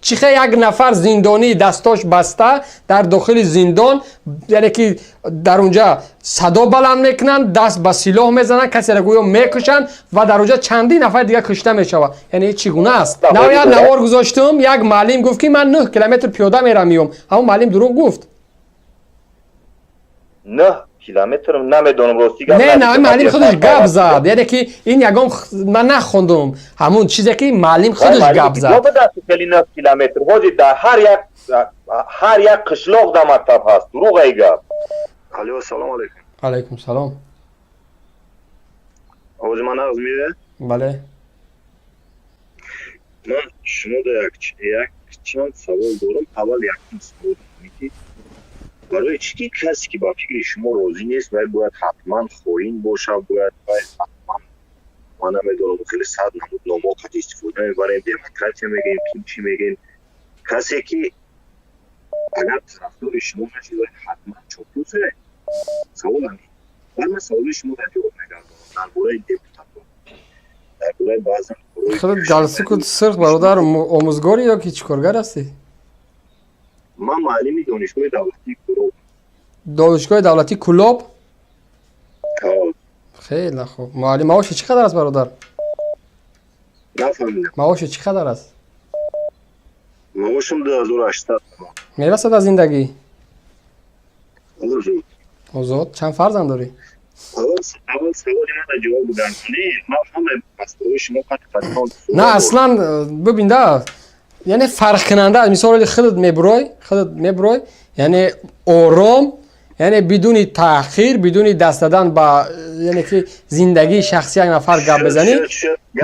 Чӣ хел як нафар зиндонӣ, дастош баста, дар дохили зиндон, яъне ки дар унҷа садо баланд мекунанд, даст ба силоҳ мезананд, касеро гӯё мекушанд ва дар унҷа чандин нафар дигар кушта мешавад? Яъне чӣ гуна аст? Нав як навор гузоштум, як муаллим гуфт, ки ман 9 километр пиёда мерам, миём. Ҳамон муаллим дурӯғ гуфт? 9 километр намедонам, рости гап. Не, на, муаллим худаш гап зад, яъне ки ин ягон ман нахондум, ҳамун чизе ки муаллим худаш гап зад. Хеле 9 километр ҳозир дар ҳар як қишлоқ дар мактаб ҳаст. Дурӯғ гап. Алло, салом алейкум. Алайкум салом. Овози ман нағз меояд? Бале. Ман шумода як чанд савол дорам. Аввал якум савол, ки барои чӣ ки касе ки ба фикри шумо розӣ нест, вай бояд ҳатман хоин бошад, бояд вай ҳатман, ман намедонам, хеле сад намуд номҳо қати истифода мебарем, демократия мегӯем, ким чӣ мегӯем, касе ки агар тарафдори шумо нашид, вай ҳатман чоплусе? Савол ҳамин. Баъд ман саволи шуморо ҷавоб мегардонам дар бораи депутатҳо, дар бораи баъзан. Худат галстуку сирх, бародар, омӯзгорӣ ё ки чӣ коргар ҳастӣ? Ман муаллими Донишгоҳи давлатии Кӯлоб. Донишгоҳи давлатии Кӯлоб? Хеле хуб. Муаллим маоши чӣ қадар аст, бародар? Нафаҳмидам. Маоши чӣ қадар аст? Маошам 2800. Мерасад аз зиндагӣ? Озод. Озод. Чанд фарзанд дорӣ? Аввал саволи мана ҷавоб гардонӣ. Ман ҳамаи масъалаҳои шумо қати қатъан. На, аслан бибин да, яъне фарқкунанда, мисол, худат мебурой, худат мебурой, яъне ором, яъне бидуни таъхир, бидуни даст задан ба, яъне ки, зиндагии шахси як нафар гап мезанӣ.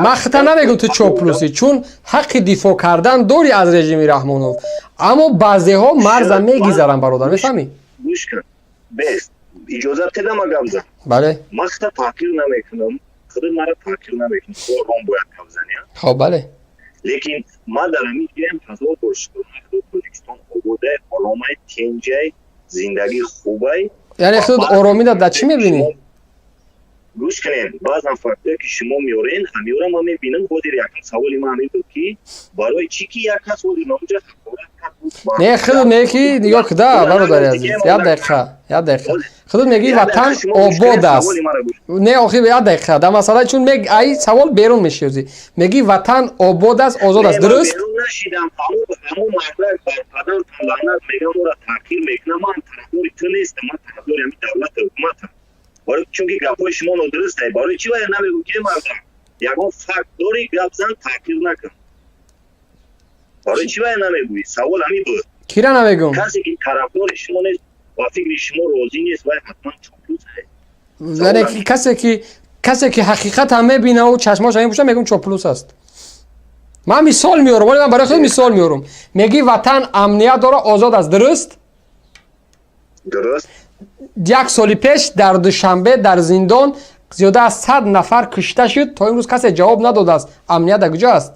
Ман хита намегӯм, ту чоплусӣ, чун ҳаққи дифоъ кардан дорӣ аз режими Раҳмонов, аммо баъзеҳо марза мегизаранд, бародар, мефаҳмӣ? Гӯш кун, бест, иҷозат дедама гап зан. Бале. Ман хита таъхир намекунам, худи мара таъхир намекунам, ором бояд гап занӣ. Хоб, бале. Лекин ман дар ҳамин ҷоям ҳазор бор шукрона, худо, Тоҷикистон ободай, оромай, тенҷай, зиндагӣ хубай. Яъне худ оромида дар чӣ мебинӣ? Гӯш кунем, баъзан фактое ки шумо меорен, ҳамёра ман мебинам. Ҳозир якум саволи ман ҳамин буд, ки барои чӣ ки як кас ҳозир номҷа ҳақорат кард. Не, худ меги ки, нигоҳ куда, бародари азиз, як дақиқа, як дақиқа. Худут мегӣ, ватан обод аст. Не, охи, як дақиқа, дар масъала, чун мег ай савол берун мешиёзӣ. Мегӣ, ватан обод аст, озод аст, дуруст? Берун нашидам. Ҳамун мардак бар падартон лаънат мегам, ӯра таъхир мекунам. Ман тарафдори ту нестам, ман тарафдори ҳамин давлату ҳукуматам, барои чунки гапҳои шумо нодуруст. Барои чӣ вая намегӯ, ки мардам, ягон факт дорӣ, гап зан, таъхир накун? Барои чӣ вая намегӯӣ? Савол ҳамин буд. Кира намегӯм? Касе ки тарафдори шумо нест, ба фикри шумо розӣ нест, вай ҳатман чоплус? Яъне касе ки ҳақиқат ҳам мебинаву чашмош ҳамин пӯша, мегӯм, чоплус аст. Ман мисол меорам, вале ман барои худ мисол меорам. Мегӣ, ватан амният дора, озод аст, дуруст? Дуруст. Як соли пеш дар Душанбе дар зиндон зиёда аз 100 нафар кушта шуд, то имрӯз касе ҷавоб надодааст. Амният дар куҷо аст?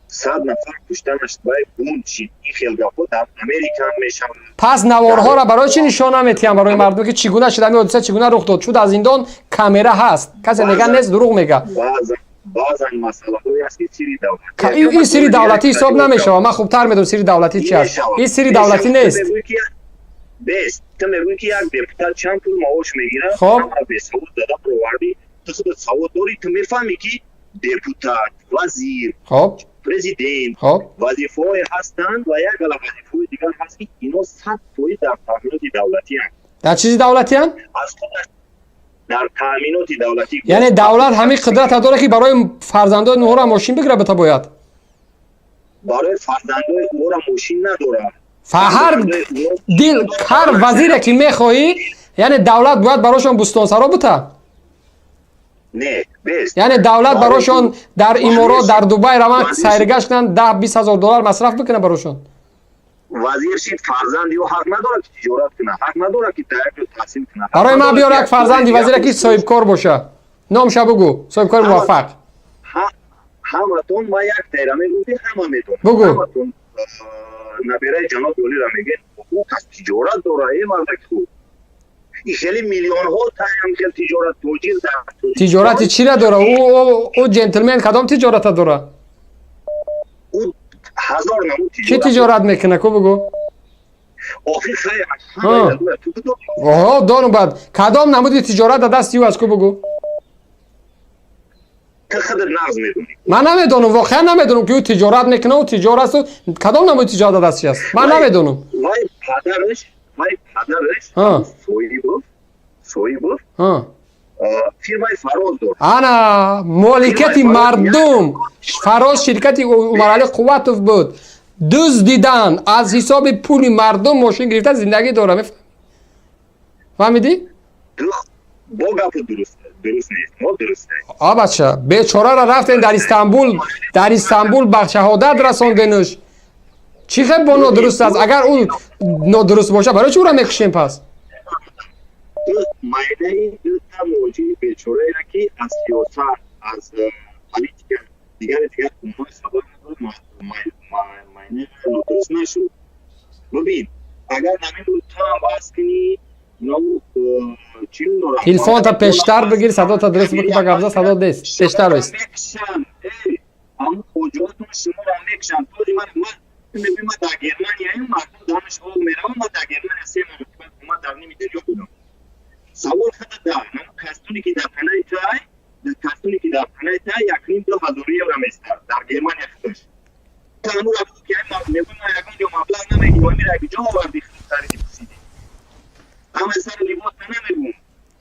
100 нафар кушта нашуд, вай бунт шид. Ин хел гапҳо дар Америка ҳам мешавад. Пас наворҳоро барои чӣ нишон наметиҳам барои мардум, ки чӣ гуна шуд ҳамин ҳодиса, чӣ гуна рух дод? Чун дар зиндон камера ҳаст, касе мега нест, дурӯғ мега. Баъзан масъалаҳое ҳаст, ки сири давлатӣ. Ин сири давлатӣ ҳисоб намешавад. Ман хубтар медонам, сири давлатӣ чи аст. Ин сири давлатӣ нест. Бест, ту мегӯӣ, ки як депутат чанд пул маош мегирад. Хоб. Ҳама бесавод зада бировардӣ. Ту худат савод дорӣ, ту мефаҳмӣ, ки депутат, вазир, президент вазифаҳое ҳастанд ва як гала вазифаҳои дигар ҳаст, ки ино 100% дар таъминоти давлатианд. Дар чизи давлатианд? Аз худаш дар таъминоти давлатӣ. Яъне давлат ҳамин қудрата дорад, ки барои фарзандои нуҳора мошин бигира, бита бояд? Барои фарзандои ӯра мошин надорад. Ҳар дил, ҳар вазире ки мехоҳӣ, яъне давлат бояд барошон бӯстонсаро бута? Не, бест. Яъне давлат барошон дар Иморот, дар Дубай раванд, сайргашт кунанд, 10-20 ҳазор доллар масраф бикунад барошон? Вазир шид, фарзанди ӯ ҳақ надорад, ки тиҷорат кунад, ҳақ надорад, ки дар як ҷо таҳсил кунад? Барои ман биёр як фарзанди вазире, ки соҳибкор боша, номша бугӯ, соҳибкори муваффақ. Ҳаматон, ман як тайра мегӯм, ҳама медонад. Бугӯ. Ҳаматон набираи ҷаноби олиро мегӯед, ӯ кас тиҷорат дора, э мардаки хуб, и хеле миллионҳо таям хел тиҷорат, тоҷир дар Тиҷорати чира дора ӯ? Ҷентлмен кадом тиҷората дора? Ӯ Ҳазор намуд. Чӣ тиҷорат мекуна, ку бугӯ? Охир хай. Оҳо, донум. Баъд кадом намуди тиҷорат дар дасти ӯ аст, ку бугӯ? Ту худат нағз медонӣ. Ман намедонам, воқеан намедонам, ки ӯ тиҷорат мекуна, ӯ тиҷор асту кадом намуди тиҷорат дар дастиш аст, ман намедонам. Вай падараш, вай падараш Соибов фирмаи Фароз дорад. Ана моликияти мардум. Фароз ширкати Умаралӣ Қувватов буд, дуздидан, аз ҳисоби пули мардум мошин гирифта зиндагӣ дора, фаҳмидӣ? Бо гапу дуруст дуруст нест, нодуруст. А бача, бечораро рафтем дар Истанбул, дар Истанбул ба шаҳодат расонденуш. Чӣ хел бо нодуруст аст? Агар ӯ нодуруст бошад, барои чӣ ӯро мекушем пас? Майнаи дута муҳоҷири бечораеро, ки аз сиёсат, аз политика, дигари дигар умуман хабар надорад, майнаи нодуруст нашуд. Бибин, агар намин ту ҳам баҳс кунӣ. Телефонта пештар бигир, садота дуруст бикун. Ба гапза садо нест, пештар бист. Ҳамун хоҷаотон шуморо мекушанд. Този ман мегӯи, ман дар Германияем, мардум дамаш об меравам. Ман дар Германия 3 маротиба, ман дар ними дунё будам. Савол хада да ҳамун кастуне, ки дар панаи тай, кастуне, ки дар панаи тай 1,5-2 ҳазор евро местар дар Германия худаш. Ту ҳамура бугӯ, ки мегӯи, ман ягон ҷо маблағ намегирам, амира ҷо оварди, хариди, пӯшидӣ, ҳама сари либоса намегӯм.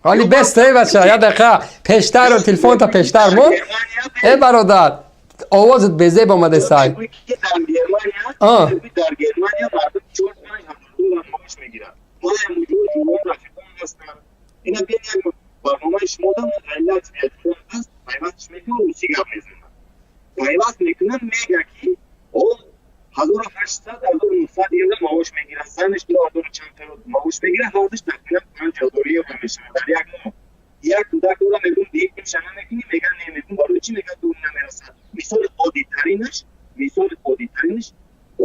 Ҳоли бест, эй бача, як дақиқа, пештару телефонта пештар мон. Э бародар, овозат безеб омаде сай. Дар Германия мардум 4-5 ҳазор доллар маош мегирад. Ман муҷо ҷурон рафиқон ҳастам. Ина бин, як барномаи шумо дам айлат аст, пайвастш мекунам, русӣ гап мезанам, пайваст мекунам, мега, ки о 1800, 1900 евро маош мегирад, занаш 2000 чанд маош мегирад, ҳардуш тақрибан 5000 евро мешавад дар як моҳ. Як кӯдак дора, мегӯм, дигимша намекунӣ? Мега, не. Мегӯм, барои чӣ? Мега, дур намерасад. Мисоли оддитаринаш, мисоли оддитаринаш,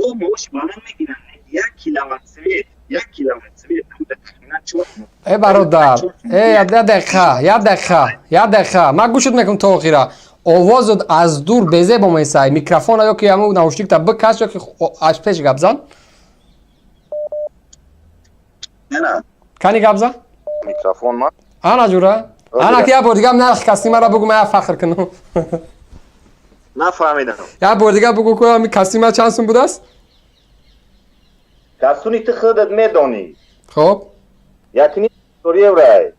о маоши баланд мегиранд, 1 киловатт свет, 1 киловатт свет тақрибан чор. Э бародар, э, як дақиқа, як дақиқа, як дақиқа, ман гӯшат мекунам то охира. Овозат аз дур безеб омесай. Микрофона ё ки ҳамун наушникта бикаш, ё ки аз пеш гап зан. Кани, гап зан. Микрофон ма. Ана ҷура, ана ки як бор дига нархи костюмаро бугӯ, ман як фахр кунам. Нафаҳмидам. Як бор дига бугӯ, ку ҳами костюма чанд сум будааст? Костюми ту худат медонӣ. Хоб. 1,5 ҳазор евро,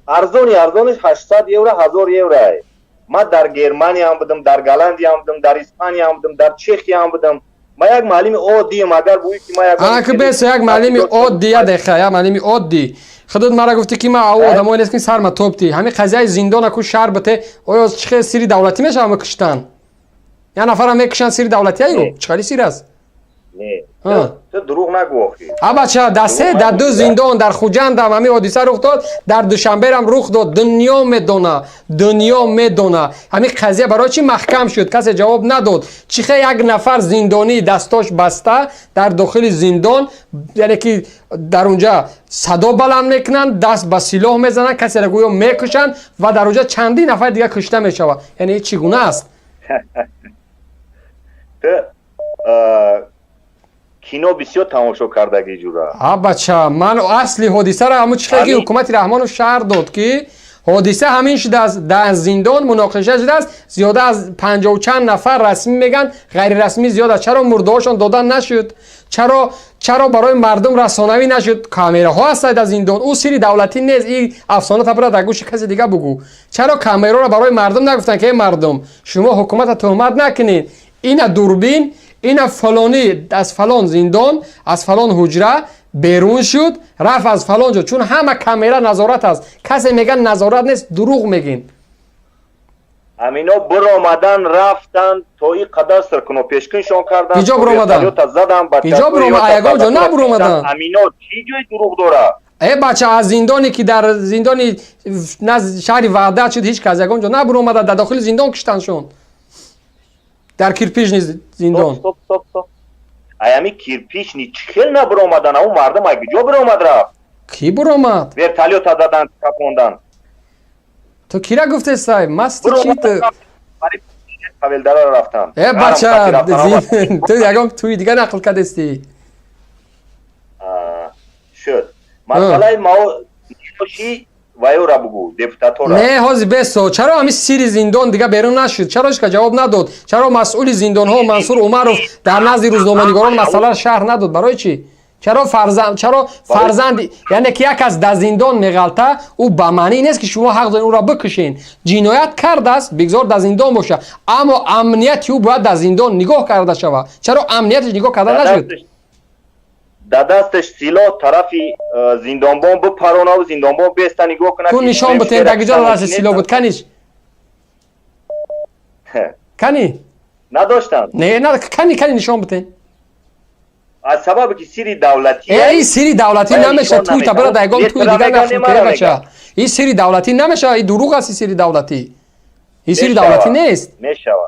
арзони арзониш 800 евро, 1000 евро. Ман дар Германияам будам, дар Голландияам будам, дар Испанияам будам, дар Чехияам будам. Ман як муаллими оддием. Агар гӯӣ, ки ман ана ки бес, як муаллими оддӣ, як дақиқа, як муаллими оддӣ. Худат мара гуфтӣ, ки ман ав одамое нест, ки сарма топтӣ. Ҳамин қазияи зиндона ку шаҳр бите, оё чӣ хел сири давлатӣ мешавад? Куштан як нафара мекушанд, сири давлатиаю чӣ хели сир аст? Ту дурӯғ нагӯ охи. А бача, дар се, дар ду зиндон, дар Хуҷандам ҳамин ҳодиса рух дод, дар Душанберам рух дод. Дунё медона, дунё медона. Ҳамин қазия барои чӣ маҳкам шуд? Касе ҷавоб надод. Чӣ хел як нафар зиндонӣ дастош баста дар дохили зиндон, яъне ки дар унҷа садо баланд мекунанд, даст ба силоҳ мезананд, касеро гӯё мекушанд ва дар унҷа чандин нафар дигар кушта мешавад? Яъне чӣ гуна аст? Ту кино бисёр тамошо кардагӣ, ҷура. А бача, ман асли ҳодисаро ҳамун чӣ хел ки ҳукумати Раҳмонов шаҳр дод, ки ҳодиса ҳамин шудааст, дар зиндон муноқиша шудааст, зиёда аз панҷоҳу чанд нафар расмӣ мегӯянд, ғайрирасмӣ зиёд аст. Чаро мурдаҳошон дода нашуд? Чаро барои мардум расонавӣ нашуд? Камераҳо ҳастанд дар зиндон, ӯ сири давлатӣ нест. И афсона табра дар гӯши касе дига бугӯ. Чаро камераро барои мардум нагуфтанд, ки эй мардум, шумо ҳукуматро туҳмат накунед, ина дурбин, ина фалонӣ аз фалон зиндон, аз фалон ҳуҷра берун шуд, рафт аз фалон ҷо? Чун ҳама камера назорат аст. Касе мегӯяд назорат нест, дурӯғ мегин. Амино биромадан, рафтан, то и қадар сиркунопешкуншон кардан. Киҷо биромадан? Задан. Киҷо бирома? Ягон ҷо набиромадан. Амино чӣ ҷои дурӯғ дорад? Э бача, аз зиндоне, ки дар зиндони шаҳри Ваҳдат шуд, ҳеҷ кас ягон ҷо набиромада. Дар дохили зиндон киштаншон, дар кирпичный зиндон. Аями кирпичный чӣ хел набиромадан? Ау мардум ай куҷо биромад, рафт? Кӣ биромад? Вертолёта задан, капондан. Ту кира гуфтесай, масти чӣ ту? Павелдара рафтам. Э, бача, ту ягон туи дига нақл кардести. Шуд. Масъалаи маоши вайора бугӯ, депутатора. Не, ҳозир бесо. Чаро ҳамин сири зиндон дига берун нашуд? Чаро ҳеч кас ҷавоб надод? Чаро масъули зиндонҳо Мансур Умаров дар назди рӯзноманигорон масъаларо шарҳ надод? Барои чӣ? Чаро фарзанд, чаро фарзанд, яъне ки як кас дар зиндон меғалта, ӯ ба маънӣ нест, ки шумо ҳақ доред ӯро бикушен. Ҷиноят кардааст, бигзор дар зиндон боша, аммо амнияти ӯ бояд дар зиндон нигоҳ карда шавад. Чаро амнияташ нигоҳ карда нашуд? Дар дасташ силоҳ, тарафи зиндонбон бипаронаву зиндонбон беста нигоҳ кунад. Ку, нишон битен, дар киҷо дасти силоҳ буд? Каниш, кани. Надоштанд. Не, кани, кани, нишон битен. Аз сабабе ки сири давлатӣ. Э, ин сири давлатӣ намешавад. Туй табара дар ягон туи дигар нақл кунӣ, бача. Ин сири давлатӣ намешавад, ин дурӯғ аст. Ин сири давлатӣ, ин сири давлатӣ нест.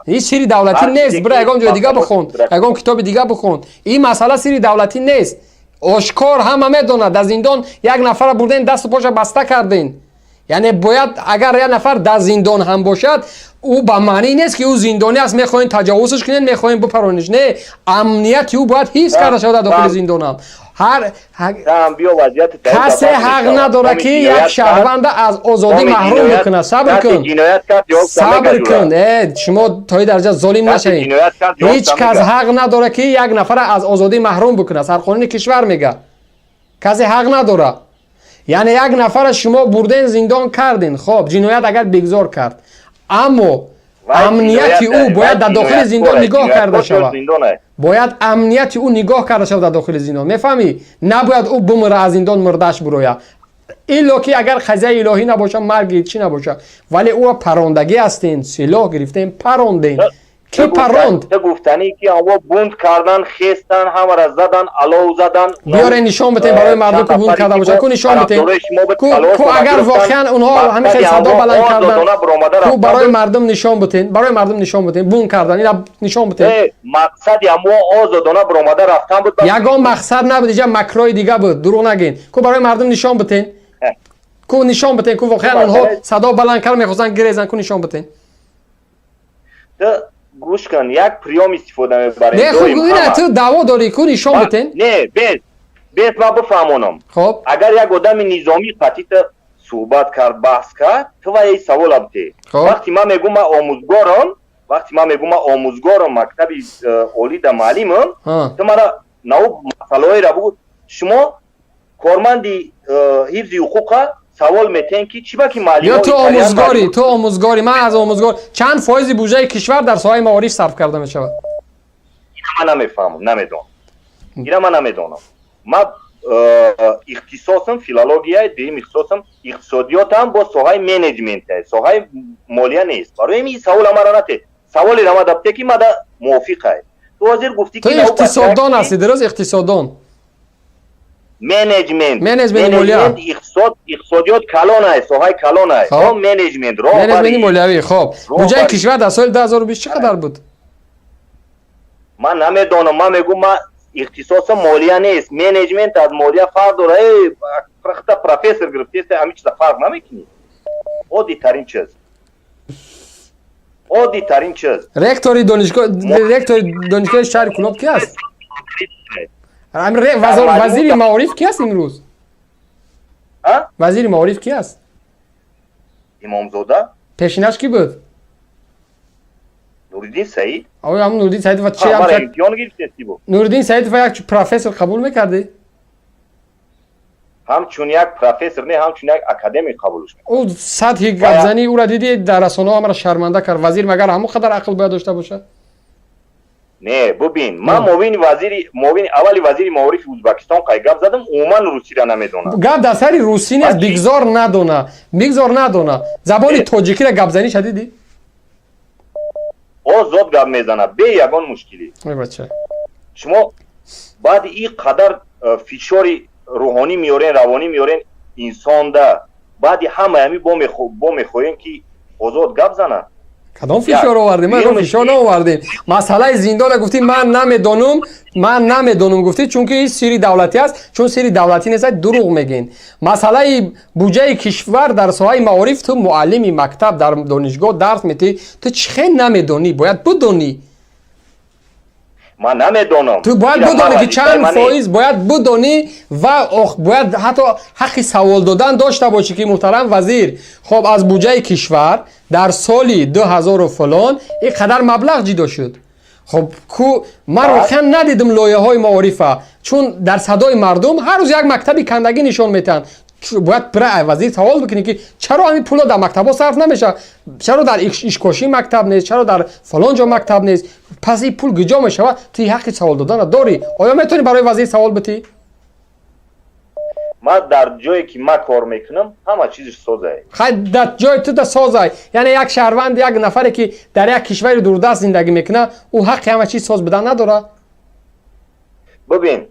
Ин сири давлатӣ нест. Бира, ягон ҷои дига бихон, ягон китоби дига бихон. Ин масъала сири давлатӣ нест. Ошкор ҳама медонад. Дар зиндон як нафара бурден, дасту поша баста карден. Яъне бояд, агар як нафар дар зиндон ҳам бошад, ӯ ба маънӣ нест, ки ӯ зиндонӣ аст, мехоҳем таҷовузш кунем, мехоҳем бипарониш. Не, амнияти ӯ бояд ҳифз карда шавад дар дохили зиндон ҳам. Ҳар касе ҳақ надорад, ки як шаҳрванда аз озодӣ маҳрум бикунад. Сабр кун, сабр кун. Э, шумо то ин дараҷа золим нашавед. Ҳеҷ кас ҳақ надорад, ки як нафара аз озодӣ маҳрум бикунад. Сарқонуни кишвар мега, касе ҳақ надорад. Яъне як нафара шумо бурден, зиндон карден. Хоб, ҷиноят агар бигзор кард, аммо амнияти ӯ бояд дар дохили зиндон нигоҳ карда шавад. Бояд амнияти ӯ нигоҳ карда шавад дар дохили зиндон, мефаҳмӣ? Набояд ӯ бумира, аз зиндон мурдаш бурояд, илло ки агар қазияи илоҳӣ набошад, марги чӣ набошад. Вале ӯро парондагӣ ҳастен, силоҳ гирифтем, парондем. Ки паронд? Гуфтанӣ ки ҳаво бунт кардан, хестан, ҳамара задан, алов задан. Биёре, нишон битем барои мардум, ку бунт карда бошад, ку нишон битем. Ку, агар воқеан онҳо ҳамин хел садо баланд кардан, ку барои мардум нишон битем, барои мардум нишон битем. Бунт кардан, ина нишон битем. Мақсади ҳамо озодона баромада рафтан буд. Ягон мақсад набуд, иҷа макрои дига буд, дурӯғ нагин. Ку барои мардум нишон битем, ку нишон битем, ку воқеан онҳо садо баланд кард, мехостанд гирезан, ку нишон битем. Гӯш кун, як приём истифода мебарем. Не, хуб, ина ту даъво дорӣ, ку нишон битен. Не, бес, бес, ман бифаҳмонам. Хоб. Агар як одами низомӣ қатита суҳбат кард, баҳс кард, ту вай савола бите. Вақти ман мегӯм, ман омӯзгорам, вақти ман мегӯм, ман омӯзгорам, мактаби олида муаллимам, ту мара нав масъалаҳоеро бугӯ. Шумо корманди ҳифзи ҳуқуқа савол метиҳем, ки чӣ ба ки маълим. Ё ту омӯзгорӣ, ту омӯзгорӣ. Ман аз омӯзгор: чанд фоизи буҷаи кишвар дар соҳаи маориф сарф карда мешавад? Ина ман намефаҳмам, намедонам, ина ман намедонам. Ман ихтисосам филология, дуюм ихтисосам иқтисодиётам, бо соҳаи менеҷмент, соҳаи молия нест. Барои ин савола мара нате. Саволе ама дабте, ки мада мувофиқай. Ту ҳозир гуфтӣ. Ту иқтисоддон ҳастӣ, дуруст? Иқтисоддон. Менеҷмент. Менеҷменти молия. Иқтисод, иқтисодиёт калонай, соҳаи калонай, менеҷмент. Менеҷменти молиявӣ. Хоб, буҷаи кишвар дар соли 2020 чӣ қадар буд? Ман намедонам. Ман мегӯм, ман ихтисосам молия нест, менеҷмент аз молия фарқ дора. Э, профессор гирифтеста, ҳамин чиза фарқ намекунӣ? Оддитарин чиз, оддитарин чиз. Ректори донишгоҳ, ректори донишгоҳи шаҳри Кулоб ки аст? Вазири маориф ки аст имрӯз? Вазири маориф ки аст? Имомзода. Пешинаш ки буд? Нуриддин Саид. Оё ҳамн Нуриддин Саидова чи? Нуриддин Саидова як профессор қабул мекардӣ? Ҳамчун як профессор не, ҳамчун як академик қабулш. Ӯ сатҳи гапзании ӯра дидӣ? Дар расонаҳо ҳамаро шарманда кард. Вазир магар ҳамон қадар ақл бояд дошта бошад? Не, бубин, ман муовини вазири, муовини аввали вазири маорифи Ӯзбекистон қай гап задам, умуман русиро намедонам. Гап дар сари русӣ нест. Бигзор надона, бигзор надона. Забони тоҷикиро гапзаниша дидӣ? Озод гап мезанад, бе ягон мушкилӣ. Бача. Шумо баъди ин қадар фишори рӯҳонӣ меорен, равонӣ меорен инсонда, баъди ҳамаи ҳами бо мехоҳем, ки озод гап занад. Кадом фишор овардем? Ма ягон фишор наовардем. Масъалаи зиндона гуфтӣ, ман намедонам. Ман намедонам гуфтӣ, чунки сирри давлатӣ аст. Чун сирри давлатӣ нест, дурӯғ мегӯен. Масъалаи буҷаи кишвар дар соҳаи маориф, ту муаллими мактаб, дар донишгоҳ дарс метиҳӣ, ту чӣ хел намедонӣ? Бояд бидонӣ. Ман намедонам. Ту бояд бидонӣ, ки чанд фоиз бояд бидонӣ ва бояд ҳатто ҳаққи савол додан дошта бошӣ, ки муҳтарам вазир, хоб, аз буҷаи кишвар дар соли 2000 фалон ин қадар маблағ ҷидо шуд. Хоб, ку ман воқеан надидам лоиҳаҳои маорифа, чун дар садои мардум ҳар рӯз як мактаби кандагӣ нишон метиҳанд. Бояд пира вазир савол бикунӣ, ки чаро ҳамин пуло дар мактабҳо сарф намешавад, чаро дар Ишкошӣ мактаб нест, чаро дар фалон ҷо мактаб нест, пас ин пул куҷо мешавад? Ту ҳаққи савол додана дорӣ. Оё метавонӣ барои вазир савол битӣ? Ман дар ҷое ки ман кор мекунам, ҳама чизиш созай. Хай, дар ҷои ту да созай. Яъне як шаҳрванд, як нафаре, ки дар як кишвари дурдаст зиндагӣ мекунад, ӯ ҳаққи ҳама чиз соз будан надорад? Бибин,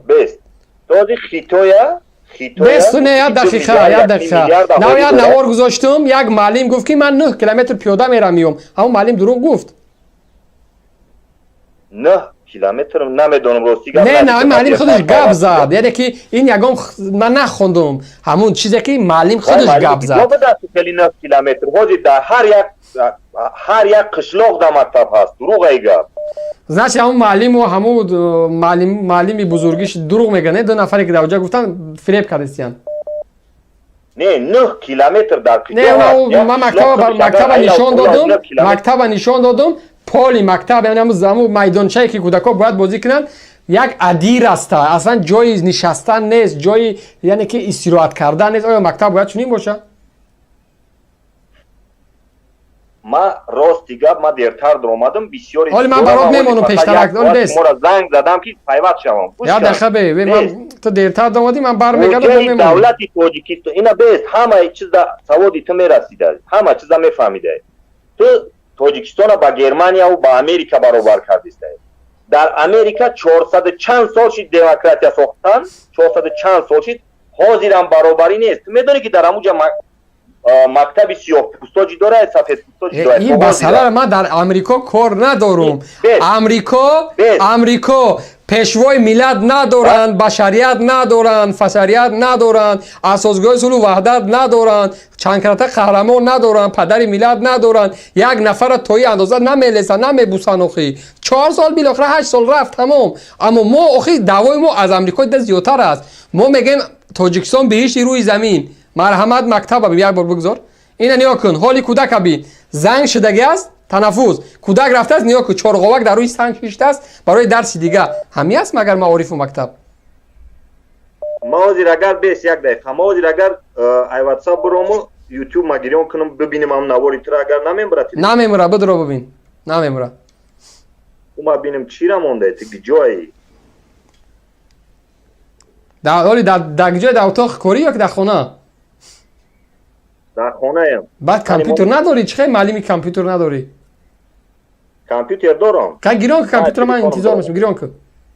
бест този Хитоя. Бесту не, як дақиқа, як дақиқа. На, як навор гузоштум, як муаллим гуфт, ки ман 9 километр пиёда мерам, меём. Ҳамон муаллим дурӯғ гуфт? 9 километр намедонам, рости гап. Не, на, муаллим худаш гап зад, яъне ки ин ягон ман нахондум, ҳамун чизе ки муаллим худаш гап зад. 9 километр ҳозир дар ҳар як қишлоқ дар мактаб ҳаст, дурӯғ гап. Значит, ҳамун муаллиму ҳамун муаллими бузургиш дурӯғ мегӯяд, не? Ду нафаре ки дар оҷа гуфтан, фиреб кардистиян. Не, 9 километр дар Не, ман мактаба нишон додум, мактаба нишон додум, поли мактаб, яъне ҳамун майдончае, ки кӯдакҳо бояд бозӣ кунанд, як адир аста, аслан ҷои нишастан нест, ҷои, яъне ки, истироҳат кардан нест. Оё мактаб бояд чунин бошад? Ма, рости гап, ма дертар даромадам бисёри. Ҳоли ман барот мемонам пештарак, оли бес. Шуморо занг задам, ки пайваст шавам. Як дақиқа, бе, ту дертар даромадӣ, ман бармегардам. Давлати Тоҷикистон ина бест, ҳамаи чиза саводи ту мерасида, ҳама чиза мефаҳмида. Ту Тоҷикистона ба Германияву ба Америка баробар кардиста. Дар Америка 400 чанд сол шид демократия сохтан, 400 чанд сол шид, ҳозирам баробарӣ нест. Ту медонӣ, ки дар ҳамуҷа мактаби сиёҳпӯсто ҷидорад, сафедпӯсто ҷидорад? Ин масъаларо ман дар Амрико кор надорум. Амрико пешвои миллат надоранд, башарият надоранд, фашарият надоранд, асосгоҳи сулҳу ваҳдат надоранд, чандкарата қаҳрамон надоранд, падари миллат надоранд. Як нафарро то ин андоза намелесанд, намебусанд. Охи 4 сол, билохира 8 сол рафт, тамом. Аммо мо, охи, даъвои мо аз Амрико дида зиёдтар аст. Мо мегӯем, Тоҷикистон биҳишти рӯи замин. Марҳамат, мактаба як бор бигзор. Ина нигоҳ кун, ҳоли кӯдака бин. Занг шудагӣ аст, танаффус, кӯдак рафтааст, нигоҳ кун, чорғовак дар рӯи санг шиштааст барои дарси дига. Ҳами аст магар маорифу мактаб? Ма ҳозир агар, бес, як дақиқа, ма ҳозир агар ай Ватсап бурому, Ютуб ма гирён кунам, бибинем ам навори тура, агар намембурад? Намемура, бидро, бибин, намемура. Ма бинем, чира монда, ту ҷои. Ҳоли дар ҷои, дар утоқи корӣ ё ки дар хона? Дар хонаям. Баъд компютер надорӣ? Чӣ хел муаллими компютер надорӣ? Компютер дорам. Ка, гирён ку компютер, ман интизор мешам, гирён ку.